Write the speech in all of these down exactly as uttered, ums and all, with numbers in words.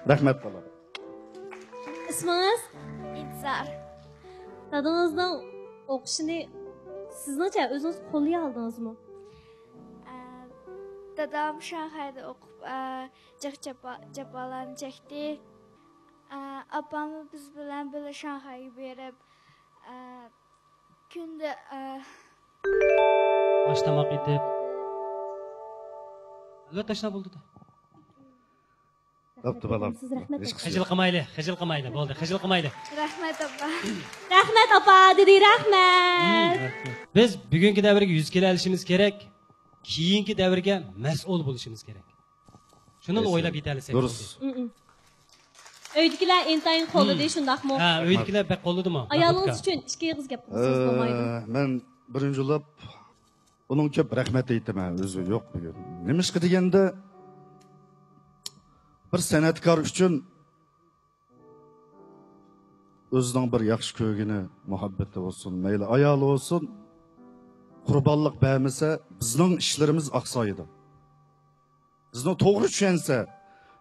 رەھمەت، بالىلار. ئىسمىڭىز؟ ئىنتىزار. دادىڭىزنىڭ ئوقۇشىنى سىزنىڭچە ئۆزىڭىز قوللىيالدىڭىزمۇ؟ ئە، دادام شاڭخەيدە ئوقۇپ، ئە، جىق جاپا-، جاپالارنى چەكتى. ئە، ئاپاممۇ بىز بىلەن بىللە شاڭخەيگە بېرىپ، ئە، كۈندە، ئە، ئاش تاماق ئېتىپ. ئەلۋەتتە، ئاشۇنداق بولىدۇ. بوپتۇ، بالام. سىز رەھمەت. خىجىل قىلمايلى، خىجىل قىلمايلى. بولدى، خىجىل قىلمايلى. رەھمەت، ئاپا. رەھمەت، ئاپا، دېدى، رەھمەت. بىز بۈگۈنكى دەۋرگە يۈز كېلەلىشىمىز كېرەك. كېيىنكى دەۋرگە مەسئۇل بولۇشىمىز كېرەك. شۇنىلا ئويلاپ يېتەلىسەك. دۇرۇس. بولدى. ئۆيدىكىلەر ئىنتايىن قوللىدى، شۇنداقمۇ؟ ھە، ئۆيدىكىلەر بەك قوللىدىمۇ؟ ئايالىڭىز ئۈچۈن ئىككى ئېغىز گەپ قىلسىڭىز بولمايدۇ؟ ئە، مەن بىرىنچى بولۇپ ئۇنىڭغا كۆپ رەھمەت ئېيتىمەن، ئۆزى يوق بۈگۈن. نېمىشقا دېگەندە، بىر سەنئەتكار ئۈچۈن ئۆزىنىڭ بىر ياخشى كۆرگىنى، مۇھەببىتى بولسۇن، مەيلى ئايالى بولسۇن، قۇربانلىق بەرمىسە، بىزنىڭ ئىشلىرىمىز ئاقسايدۇ. بىزنى توغرا چۈشەنسە،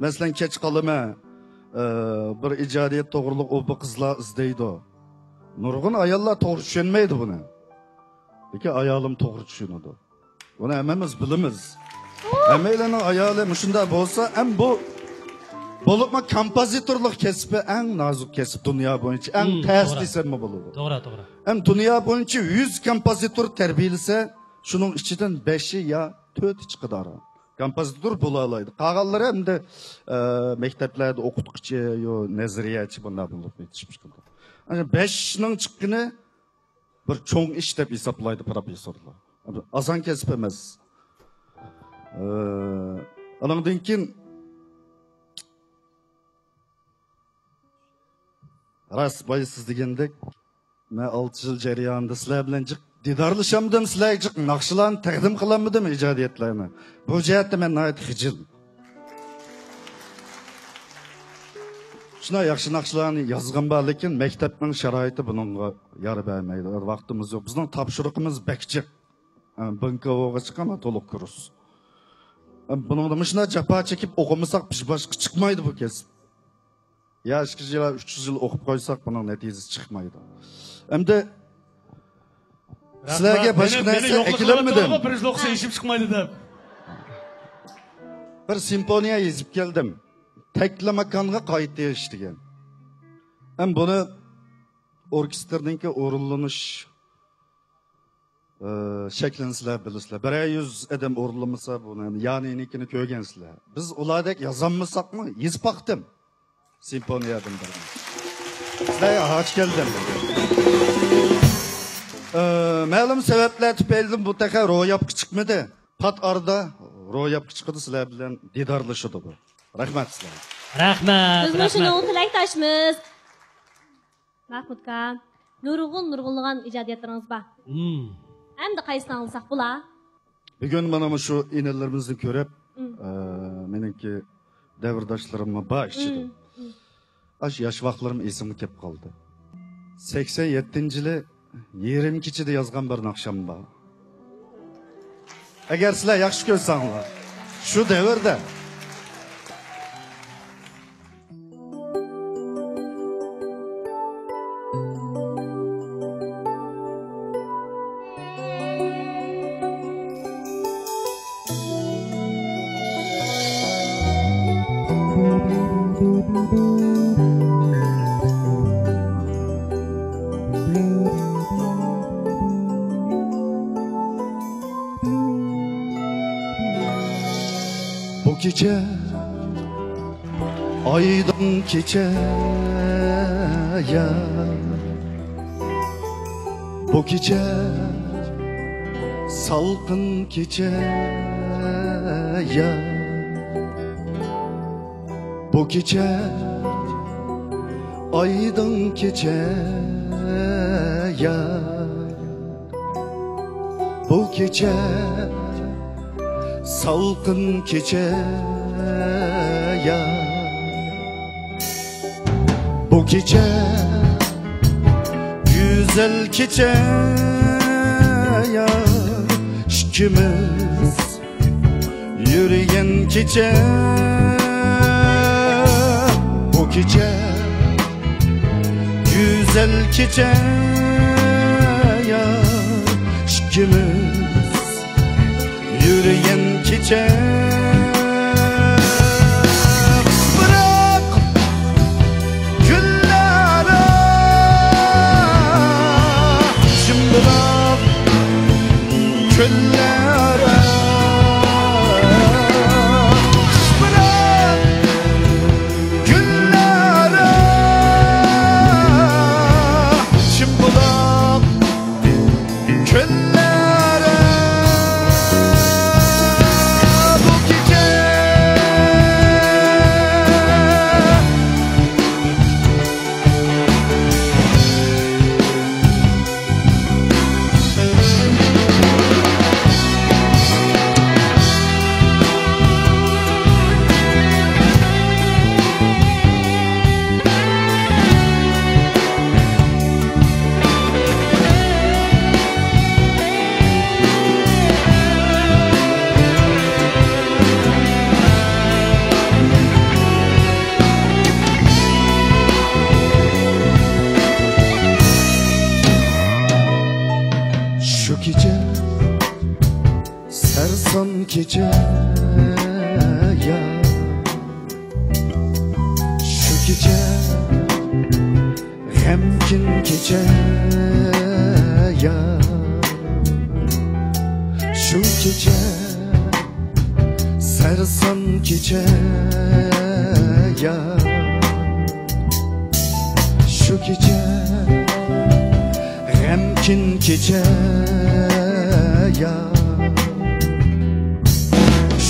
مەسىلەن، كەچ قالىمەن، ئە، بىر ئىجادىيەت توغرىلىق ئوبا قىزلار ئىزدەيدۇ. نۇرغۇن ئاياللار توغرا چۈشەنمەيدۇ بۇنى. لېكىن ئايالىم توغرا چۈشىنىدۇ. بۇنى ھەممىمىز بىلىمىز. ھەممەيلەننىڭ ئايالى مۇشۇنداق بولسا، ئەم بۇ بولۇپمۇ كومپوزىتورلۇق كەسپى ئەڭ نازۇك كەسىپ دۇنيا بويىچە، ئەڭ تەس دېسەممۇ بولىدۇ. توغرا، توغرا. ئەم دۇنيا بويىچە يۈز كومپوزىتور تەربىيەلىسە، شۇنىڭ ئىچىدىن بەشى يا تۆتى چىقىدۇ ئاران. كومپوزىتور بولالايدۇ. قالغانلىرى ئەمدى، ئە، مەكتەپلەردە ئوقۇتقۇچى، يو، نەزەرىيەچى بۇنداق بولۇپ يېتىشىپ چىقىدۇ. ئەنە بەشنىڭ چىققىنى بىر چوڭ ئىش دەپ ھېسابلايدۇ پروفېسسورلار. ئاسان كەسىپ ئەمەس. ئە، ئانىڭدىن كېيىن راست، بايا سىز دېگەندەك، مەن ئالتە يىل جەريانىدا سىلەر بىلەن جىق دىدارلىشالمىدىم، سىلەرگە جىق ناخشىلارنى تەقدىم قىلالمىدىم، ئىجادىيەتلەرنى. بۇ جەھەتتە مەن ناھايىتى خىجىل. شۇنداق ياخشى ناخشىلارنى يازغان بار، لېكىن مەكتەپنىڭ شارائىتى بۇنىڭغا يار بەرمەيدۇ. ۋاقتىمىز يوق. بىزنىڭ تاپشۇرۇقىمىز بەك جىق. ھە، بىنكوغا چىققان تولۇق كۇرس. ھە، بۇنىڭدا مۇشۇنداق جاپا چېكىپ ئوقۇمىساق، بىز باشقا چىقمايدۇ بۇ كەسىپ. يا ئىككى يىل، يا ئۈچ يىل ئوقۇپ قويساق، بۇنىڭ نەتىجىسى چىقمايدۇ. ئەمدى سىلەرگە باشقا نەرسە ئەكېلەلمىدىم. بىرىنچى ئوقۇسا ئېشىپ چىقمايدۇ دەپ. بىر سىمفونىيە يېزىپ كەلدىم. تەكلىماكانغا قايتىش دېگەن. ھەم بۇنى ئوركېستىرنىڭكى ئورۇنلىنىش، ئى، شەكلىنى سىلەر بىلىسىلەر. بىرەر يۈز ئادەم ئورۇنلىمىسا، بۇنى يانىنىڭكىنى كۆرگەنسىلەر. بىز ئۇلاردەك يازالمىساقمۇ، يېزىپ باقتىم. سىمفونىيەدىن بىرنى. سىلەرگە ھاج كەلدىم. ئى، مەلۇم سەۋەبلەر تۈپەيلىدىن بۇ تېخى روياپقا چىقمىدى. پات ئارىدا روياپقا چىقىدۇ، سىلەر بىلەن دىدارلىشىدۇ بۇ. رەھمەت سىلەرگە. رەھمەت، بىزمۇ رەھمەت. شۇنىڭغا تىلەكداشمىز. مەھمۇدكا، نۇرغۇن، نۇرغۇنلىغان ئىجادىيەتلىرىڭىز بار. مم. ئەمدى قايسىنى ئاڭلىساق بولا؟ بۈگۈن مانا مۇشۇ ئىنىلىرىمىزنى كۆرۈپ، مم. ئە، مېنىڭكى دەۋرداشلىرىممۇ بار ئىچىدە. مم. مم. ئاشۇ ياش ۋاقىتلىرىم ئېسىمگە كېلىپ قالدى. سەكسەن يەتتىنچى يىلى يېرىم كېچىدە يازغان بىر ناخشام بار. ئەگەر سىلەر ياخشى كۆرسەڭلار، شۇ دەۋردە. بۇ كېچە ئايدىڭ كېچە يا، بۇ كېچە سالقىن كېچە يا، بۇ كېچە ئايدىڭ كېچە يا، بۇ كېچە سالقىن كېچە يا، بۇ كېچە گۈزەل كېچە يا، ئىككىمىز يۈرگەن كېچە. كېچە، گۈزەل كېچە، يا ئىككىمىز يۈرگەن كېچە. بىراق كۈنلەر جىم بولاپ، كۈنلەر بىراق كۈنلەر جىم بولاپ، كۈنلەر بۇ كېچە. شۇ كېچە سەرسان كېچە، يا شۇ كېچە غەمكىن كېچە، يا شۇ كېچە سەرسان كېچە، يا شۇ كېچە غەمكىن كېچە، يا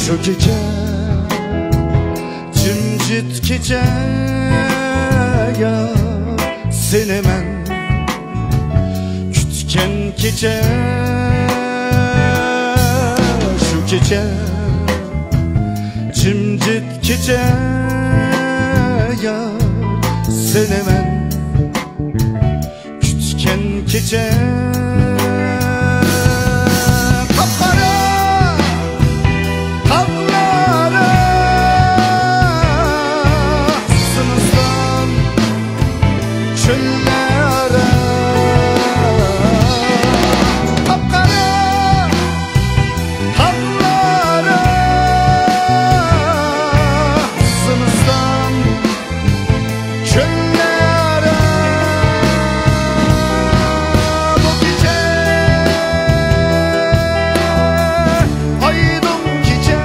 شۇ كېچە جىمجىت كېچە، يا سېنى مەن كۈتكەن كېچە، شۇ كېچە جىمجىت كېچە، يا سېنى مەن كۈتكەن كېچە. قاپقارا تاغلار، زىمىستان چۆللەر، قاپقارا تاغلار، زىمىستان چۆللەر، بۇ كېچە ئايدىڭ كېچە،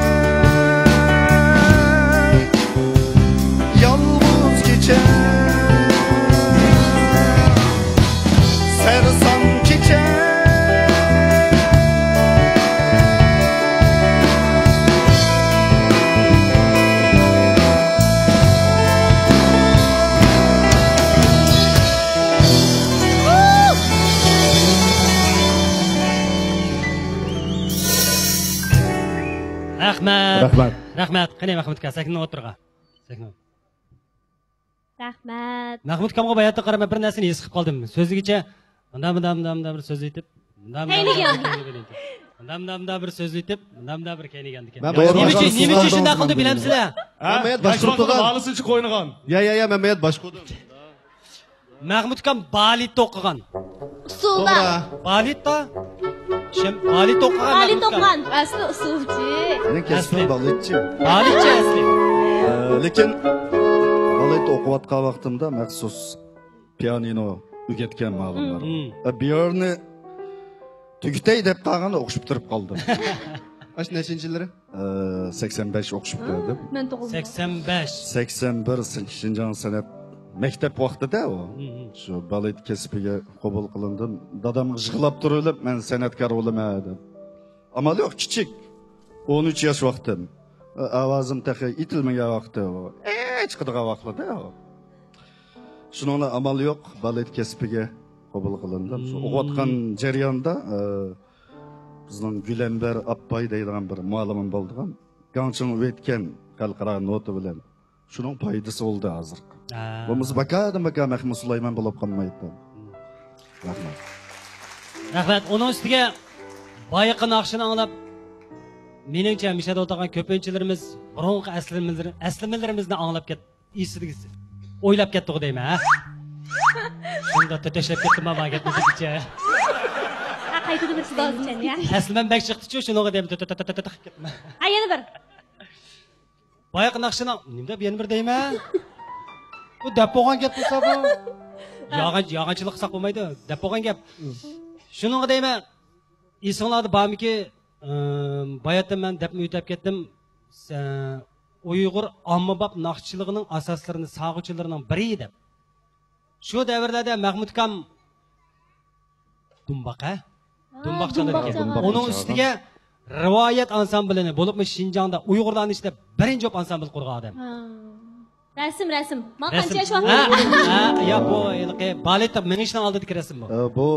يالغۇز كېچە، سەرسان كېچە. رەھمەت. رەھمەت. رەھمەت. قېنى، مەھمۇت ئاكا، سەھنىنىڭ ئوتتۇرىغا. سەھنە. رەھمەت. مەھمۇت ئاكامغا باياتتىن قاراپ مەن بىر نەرسىنى ھېس قىلىپ قالدىم. سۆزلىگىچە مۇنداق، مۇنداق، مۇنداق، مۇنداق بىر سۆزلىتىپ، مۇنداق، مۇنداق، كەينىگەن. مۇنداق، مۇنداق، مۇنداق بىر سۆزلىتىپ، مۇنداق، مۇنداق بىر كەينىگەندىكەن. مەن بايا نېمە ئۈچۈن، باشقۇرۇپ نېمە ئۈچۈن شۇنداق قىلدى بىلەمسىلەر؟ ھە؟ مەن بايا ياش بايا ۋاقتىدا بالىسى ئۈچۈن قوينىغان. يا، يا، يا، مەن بايا بايا بايا. مەھمۇت ئاكام بالېتتا ئوقۇغان. ئۇسسۇلدا. توغرا. بالېتتا. شەم-، بالېتتا ئوقۇغان. بالېتتا مەھمۇت ئاكام ئوقۇغان. ئەسلى ئۇسسۇلچى. مېنىڭ كەسپىم ئەسلى. بالېتچى. بالېتچى ئەسلى. ئە، لېكىن بالېتتا ئوقۇۋاتقان ۋاقتىمدا مەخسۇس پىيانىنو ئۆگەتكەن مۇئەللىملەر. مم. ئە، بۇ يەرنى تۈگىتەي دەپ قالغاندا ئوقۇشۇپ تۇرۇپ قالدىم. ئاشۇ نەچىنچى يىللىرى؟ ئە، سەكسەن بەش ئوقۇشۇپ كەلدىم. مەن تۇغۇلدىم. سەكسەن بەش. سەكسەن بىر شىنجاڭ سەنئەت مەكتەپ ۋاقتىدا ئۇ. مم. شۇ بالېت كەسپىگە قوبۇل قىلىندىم. دادامغا يىغلاپ تۇرۇۋېلىپ، مەن سەنئەتكار بولىمەن دەپ. ئامال يوق، كىچىك. ئون ئۈچ ياش ۋاقتىم. ئاۋازىم تېخى ئېيتىلمىگەن ۋاقتى ئۇ. ئەي، چىقىدىغان ۋاقتىدا ئۇ. شۇنىڭ بىلەن ئامال يوق، بالېت كەسپىگە قوبۇل قىلىندىم. شۇ مم. ئوقۇۋاتقان جەرياندا، ئە، بىزنىڭ گۈلەمبەر ئاپپاي دەيدىغان بىر مۇئەللىمىم بولىدىغان. گاڭچىڭ ئۆتكەن خەلقئارا نوتا بىلەن. شۇنىڭ پايدىسى بولدى ھازىرقى. ھە. بولمىسا باكادىن باكا مەخمۇت سۇلايمان بولۇپ قالمايتتىم. رەھمەت. رەھمەت. ئۇنىڭ ئۈستىگە بايىقى ناخشىنى ئاڭلاپ، مېنىڭچە مۇشۇ يەردە ئولتۇرغان كۆپىنچىلىرىمىز بۇرۇنقى ئەسلىمىلىرى-، ئەسلىمىلىرىمىزنى ئاڭلاپ كەت-، ئېسىدىكىسى. ئويلاپ كەتتىغۇ دەيمەن، ھە؟ شۇنداق تۆتەشلەپ كەتتىم، مانا گەپنى دېگۈچە. ھە، قايتىدىن بىر سۆزلەيمىزچەن، يا؟ پەسلىمەن بەك چىقتىچۇ، شۇنىڭغا دەيمەن، تۆتەتەتەتەت قىلىپ كەتتىم. ھە، يەنە بىر. بايىقى ناخشىنىڭ، نېمە دەپ يەنە بىر دەيمەن؟ بۇ دەپ بولغان گەپ بولسا بۇ. يالغان، يالغانچىلىق قىلساق بولمايدۇ. دەپ بولغان گەپ. شۇنىڭغا دەيمەن، ئېسىڭلاردا بارمىكى، ئىم، باياتىن مەن دەپمۇ ئۆتەپ كەتتىم. سە-، ئۇيغۇر ئاممىباب ناخشىچىلىقىنىڭ ئاساسلىرىنى سالغۇچىلىرىنىڭ بىرى دەپ. شۇ دەۋرلەردە مەخمۇت ئاكام دۇمباق، ھە؟ ھە، دۇمباق چالىدىكەن. دۇمباق چالىدىكەن. ئۇنىڭ ئۈستىگە رىۋايەت ئانسامبىلىنى، بولۇپمۇ شىنجاڭدا ئۇيغۇرلارنىڭ ئىچىدە بىرىنچى بولۇپ ئانسامبىل قۇرغان ئادەم. ھە. رەسىم، رەسىم. ماڭا قانچە ياش ۋاقىت؟ ھە، ھە، يا، بۇ ھېلىقى بالېت مېڭىشنىڭ ئالدىدىكى رەسىم بۇ. ئە، بۇ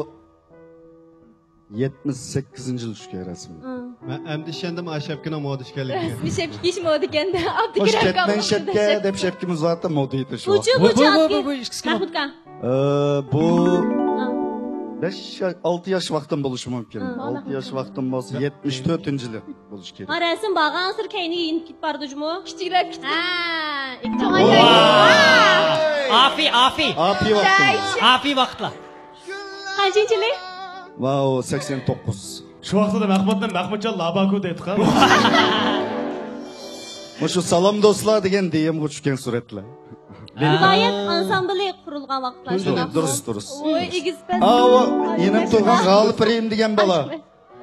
يەتمىش سەككىزىنچى يىل چۈشكەن رەسىم. ھە. مەن ئەمدى ئىشەندىم، ئاشەپكىنىڭ مودا ئىكەنلىكىگە. رەسمىي شەپكە كىيىش مودا ئىكەن-دە، ئابدۇكېرىم ئاكا كەتمەن شەپكە دەپ شەپكىمىز بارتى، مودا ئېيتىش. بۇچۇ، بۇ، بۇچۇ، بۇ، ئابدۇكېرىم. بۇ، بۇ، ئىككىسى كىم؟ مەخمۇت ئاكا. ئە، بۇ ھە. بەش يا-، ئالتە ياش ۋاقتىم بولۇشى مۇمكىن. ھە. ئالتە ياش ۋاقتىم بولسا، يەتمىش تۆتىنچى يىلى بولۇشى كېرەك. ھە، رەسىم بارغانسېرى كەينىگە يېنىپ كېتىپ بارىدۇ جۇمۇ. كىچىكلەپ كېتىپ. ھە، ئىككى چوڭايغان. ۋاي! ئاپى، ئاپى. ئاپى ۋاقتىم. ئاپى ۋاقىتلار. قانچىنچى يىلى؟ ۋاۋ، سەكسەن توققۇز. شۇ ۋاقىتتا مەخمۇتنى مەخمۇتجان لاباكۇ دەيدىغان. مۇشۇ سالام دوستلار دېگەن دېيىمغا چۈشكەن سۈرەتلەر. ھە. ۋىلايەت ئانسامبىلى قۇرۇلغان ۋاقىتلار شۇنداق. دۇرۇس، دۇرۇس. ۋوي، ئېگىز پەس. ئاۋۇ، ئىنىم تۇغقان غالىپ رەھىم دېگەن بالا.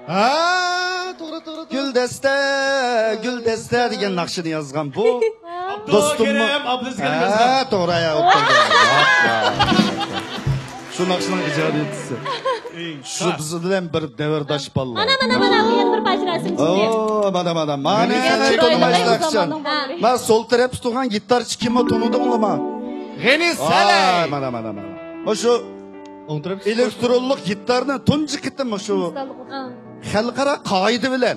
ھە، توغرا، توغرا، توغرا. گۈلدەستە، گۈلدەستە دېگەن ناخشىنى يازغان بۇ. دوستۇممۇ. ئابدۇلكېرىم، ئابدۇلكېرىم يازغان. ھە، توغرا، يا، ئوتتۇرىدۇ. شۇ ناخشىنىڭ ئىجادىيەتچىسى. شۇ بىز بىلەن بىر دەۋرداش بالىلار. مانا، مانا، مانا، بۇ يەنە بىر پارچە رەسىم چۈشتى. ئو، مانا، مانا. مانا، مانا، سەن تونۇمايسىلەر ئىشەن. ھە. مانا سول تەرەپتە تۇرغان گىتارچى كىم ئۇ، تونۇدۇڭلىما؟ غېنى سەلەي. ئاي، مانا، مانا، مانا. مۇشۇ ئوڭ تەرەپ ئېلېكترونلۇق گىتارنى تۇنجى قېتىم مۇشۇ ھە. خەلقئارا قائىدە بىلەن